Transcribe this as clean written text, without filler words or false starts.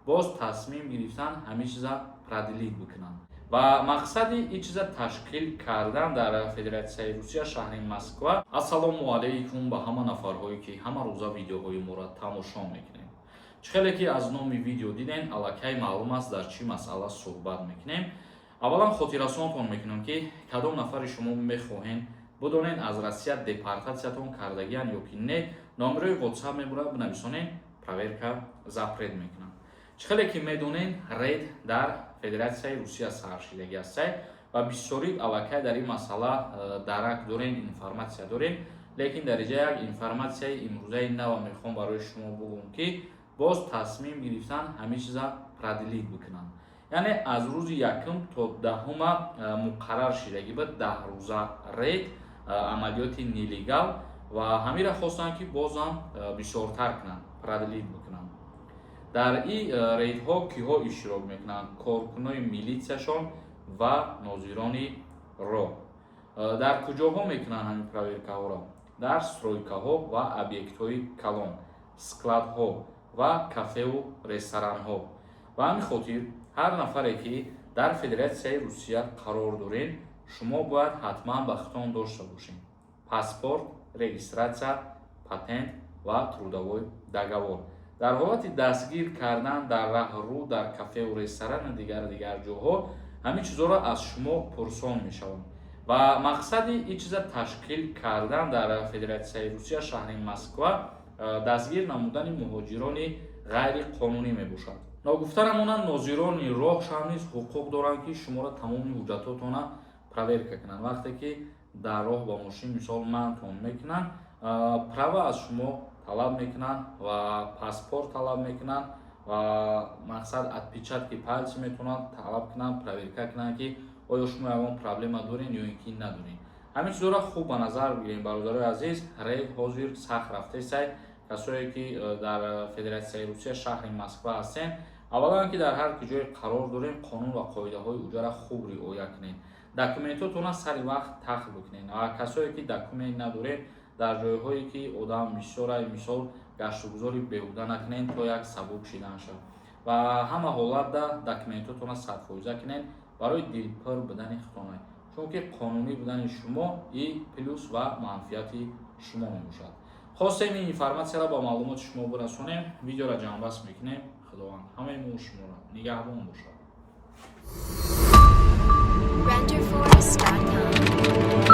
Боз тасмим гирифтан, ҳамин чиза продлить бикунанд ва мақсади ин чиза ташкил кардан дар Федератсияи Русия, шаҳри Москва. Ассалому алайкум ба ҳама нафарҳое, ки ҳама рӯза видеоҳои моро тамошо мекунем. Чӣ хеле ки аз номи видео дидем, аллакай маълум аст, дар чӣ масъала суҳбат мекунем. Аввалан хотиррасонтон мекунам, ки кадом нафари шумо мехоҳем бидонед, аз Россия депортатсиятон кардагиян ё ки не, номерои WhatsApp мебурад, бинависонед, проверка запрет мекунам. Чӣ хеле ки медонед, рейд дар Федератсияи Русия сар шидагӣ астай ва бисёри аллакай дар ин масъала дарак дорем, информатсия дорем. Лекин дар инҷа як информатсияи имрӯзаи нава мехоҳам барои шумо бугӯм, ки боз тасмим гирифтан, ҳамин чиза продлить бикунанд. Яъне аз рӯзи якум то 10-ума муқаррар шидагӣ буд 10 рӯза рейд, амалиёти нелегал, ва ҳамира хостанд, ки бозам бисёртар кунанд, продлить бикунанд. Дар ин рейдҳо киҳо иштирок мекунанд? Коркунои милитсияшон ва нозирони роҳ. Дар куҷоҳо мекунанд ҳамин проверкаҳоро? Дар стройкаҳо ва объектҳои калон, складҳо ва кафеу ресторанҳо. Ба ҳамин хотир ҳар нафаре, ки дар Федератсияи Русия қарор доред, шумо бояд ҳатман ба худтон дошта бошед паспорт, регистрация, патент ва трудовой договор. Дар ҳолати дастгир кардан дар раҳрӯ, дар кафеу ресторану дигар ҷоҳо, ҳамин чизҳоро аз шумо пурсон мешаванд. Ва мақсади ин чиза ташкил кардан дар Федератсияи Русия, шаҳри Москва, дастгир намудани муҳоҷирони ғайриқонунӣ мебошад. Ногуфта намонанд, нозирони роҳ шам низ ҳуқуқ доранд, ки шуморо тамоми ҳуҷҷатотона проверка кунанд. Вақте ки дар роҳ ба мошин, мисол, манътон мекунанд, права аз шумо талаб мекунанд ва паспорт талаб мекунанд ва мақсад, отпечатки пальцы метавонанд талаб кунанд, проверка кунанд, ки оё шумо ягон проблема доред ё ин ки надоред. Ҳамин чизҳоро хуб ба назар бигирем, бародарои азиз. Рейд ҳозир сахт рафтесай. Касое ки дар Федератсияи Русия, шаҳри Москва ҳастем, аввалан, ки дар ҳар ки ҷое қарор дорем, қонун ва қоидаҳои уҷара хуб риоя кунед, документотонро сари вақт тахт бикунед. Ва касое ки документ надоред, дар ҷойҳое ки одам бисёра, мисол, гаштугузори беҳуда накунед, то як сабук шидан шавад. Ва ҳама ҳолатда документотонро 100% кунед барои дилпур будани худтона, чунки қонунӣ будани шумо и плюс ва манфиати шумо мебошад. Хостем ин информатсияро ба маълумоти шумо бирасонем. Видеоро ҷамъбаст мекунем. Худованд ҳамаи мо шуморо нигаҳбон бошад. Renderforest.com.